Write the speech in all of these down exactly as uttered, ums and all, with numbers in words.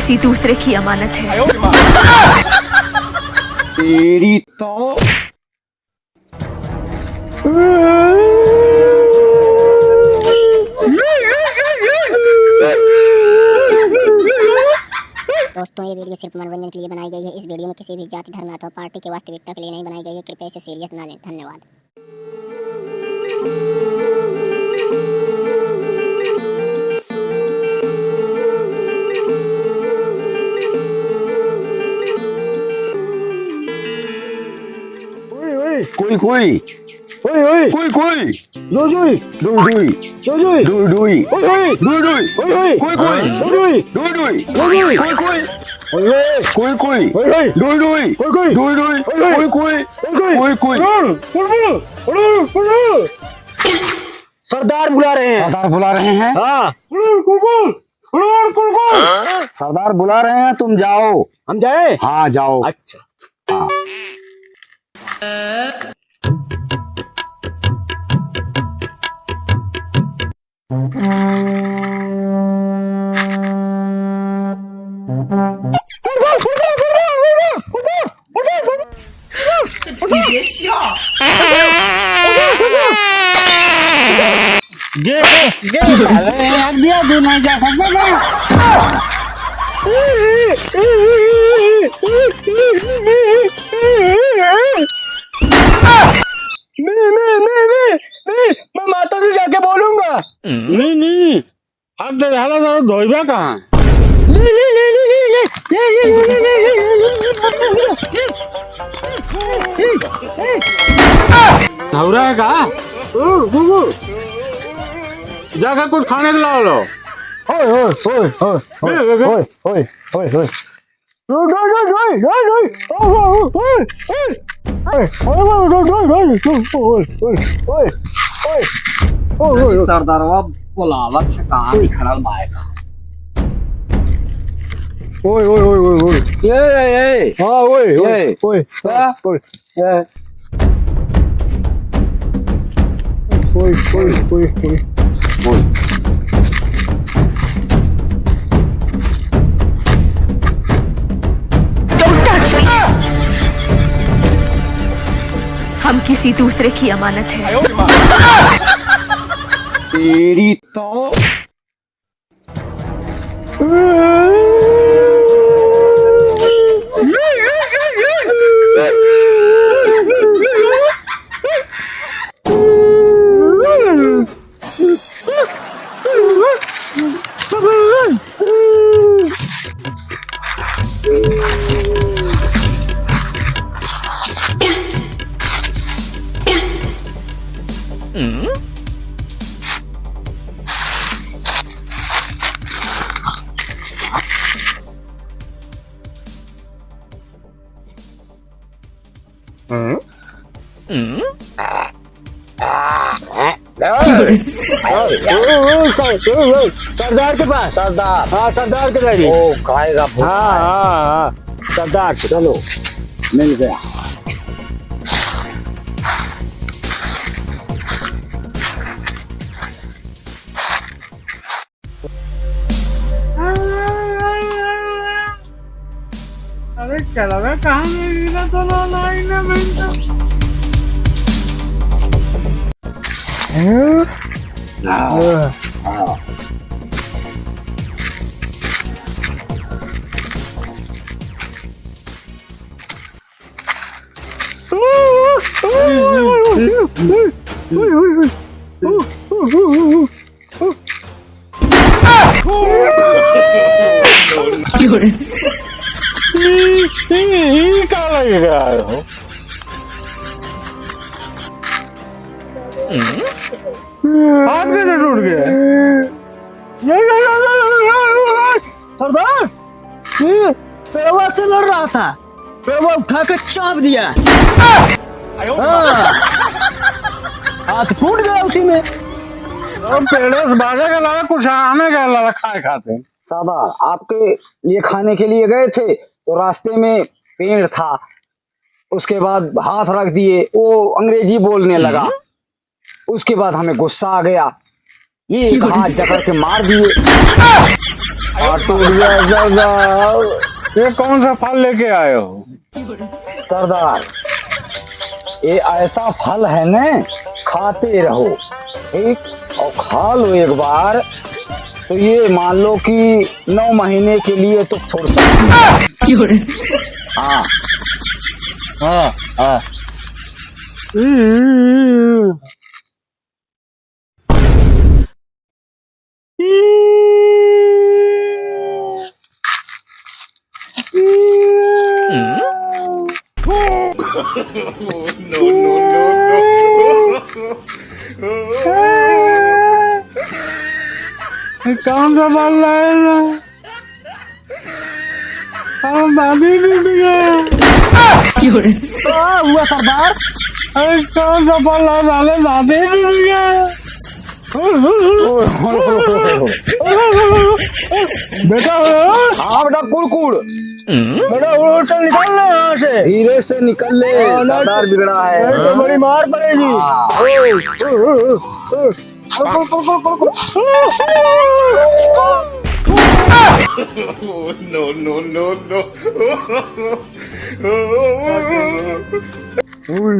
किसी दूसरे की अमानत है। तेरी तो। दोस्तों, ये वीडियो सिर्फ मनोरंजन के लिए बनाई गई है। इस वीडियो में किसी भी जाति, धर्म अथवा पार्टी की वास्तविकता के लिए नहीं बनाई गई है। कृपया इसे सीरियस ना लें। धन्यवाद। ओए, ओए। कोई, कोई। ओए, ओए। कोई, कोई। जुई, जुई। डुई, डुई। जुई, जुई। डुई, डुई। ओए, ओए। डुई, डुई। ओए, ओए। कोई, कोई। जुई, जुई। डुई, डुई। जुई, जुई। कोई, कोई। ओए, ओए। कोई, कोई। ओए, ओए। डुई, डुई। कोई, कोई। जुई, जुई। ओए, ओए। कोई, कोई। ओए, ओए। कोई, कोई। सरदार बुला रहे हैं। सरदार बुला रहे हैं। हाँ। सरदार बुला रहे हैं, तुम जाओ। हम जाए? हाँ, जाओ। अच्छा। हाँ। गे, गे, गे, अरे, यार, दिया तू नहीं जा सकता ना। मैं, मैं, मैं, मैं, मैं, मैं माता से जाके बोलूंगा। नहीं, नहीं, हाथ दे डाला, जरा धोइबा कहाँ? ले, ले, ले। नौरा है का? ओ, गुगु। जाके कुछ खाने के लाओ लो। ओए, ओए, ओए, ओए, ले, ले, ले। ओए, ओए, ओए, ओए। सरदारवा बोलावत है, कहाँ निकलल बाय का? ओए, ओए, ओए, ओए, ओए। ए, ए, ए। हाँ, ओए, ओए, ए। ओए, का? ओए। ए। ओए, ओए, ओए, ओए। ओए। Don't touch me! हम किसी दूसरे की अमानत हैं। तेरी तो। हम्म? हम्म? ओ, ओ, ओ, सर-, ओ, ओ, सरदार के पास। सरदार। हाँ, सरदार के गाड़ी। ओ, खाएगा भूख हाँ, खाएगा। हाँ, हाँ, सरदार के। चलो, मिल गया। अरे चलो बे, कहाँ ले गिरा तो ला लाई ना मैं तो। हैं? हाँ। हाँ। ई, ई, ई का लग रहा है हो? हाथ कैसे टूट गया? सरदार, ये पेड़वा से लड़ रहा था, पेड़वा उठा के चाप दिया। हाँ। हाथ फूट गया उसी में। और पेड़े से बाजे के अलावा कुछ आने के अलावा खाए खाते। सरदार, आपके लिए खाने के लिए गए थे तो रास्ते में पेड़ था, उसके बाद हाथ रख दिए, वो अंग्रेजी बोलने लगा। हम्म। उसके बाद हमें गुस्सा आ गया, ये एक हाथ जकड़ के मार दिए। आ, टूट गया सरदार। ये कौन सा फल लेके आए हो? सरदार, ये ऐसा फल है न, खाते रहो, ठीक? और खा लो एक बार, तो ये मान लो कि नौ महीने के लिए तो फुर्सत है। हाँ। हाँ, हाँ। No, no, no, no। कौन सा बल्ला है ना? अरे दादी टूट गया। का हुआ सरदार? अरे कौन सा बल्ला डाले, दादी टूट गया। बेटा, हाँ बेटा, कुड़कुड़। बेटा, उड़, उड़, चल निकल ले यहाँ से। धीरे से निकल ले, हाँ, नहीं सरदार तो, बिगड़ा है। नहीं तो बड़ी मार पड़ेगी। हाँ। No, no, no, no। Ui.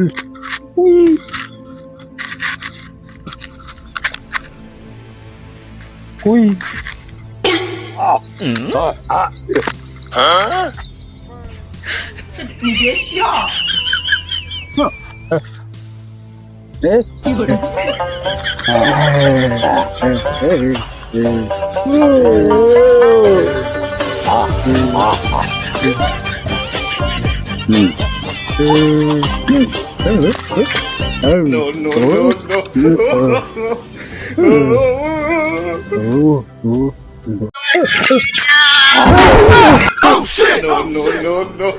Ui. Ui. 你别笑。 No, no, no, no. Oh, shit! No, no, no, no.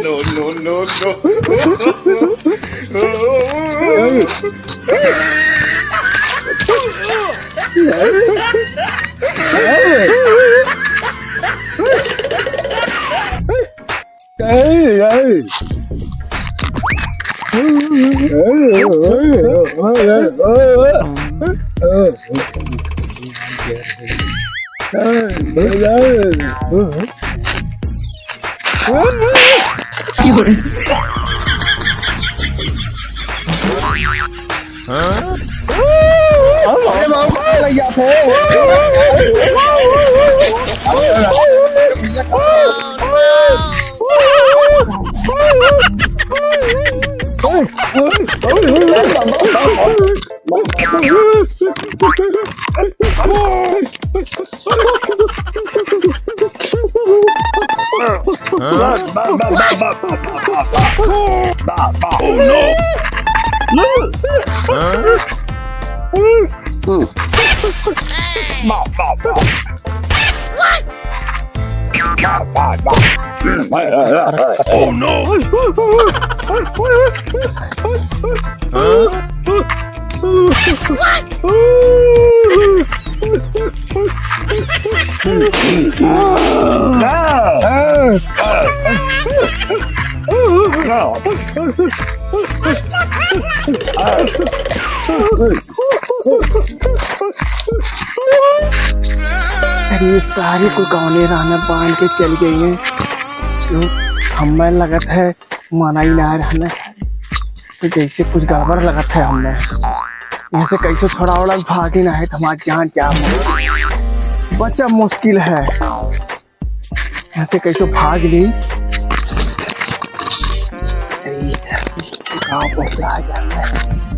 No, no, no, no. Oh no! अरे, ये सारे को कौने रहना बांध के चल गई हैं। क्यों? हमें लगत है मना ही ना रहना। तो जैसे कुछ गड़बड़ लगत है हमें। यहाँ से कैसे छोड़ा उड़ा भागे ना है तो हमारा जान क्या हो। बचा मुश्किल है। यहाँ से कैसे भाग ली। गाँव पहुँचा जाता है।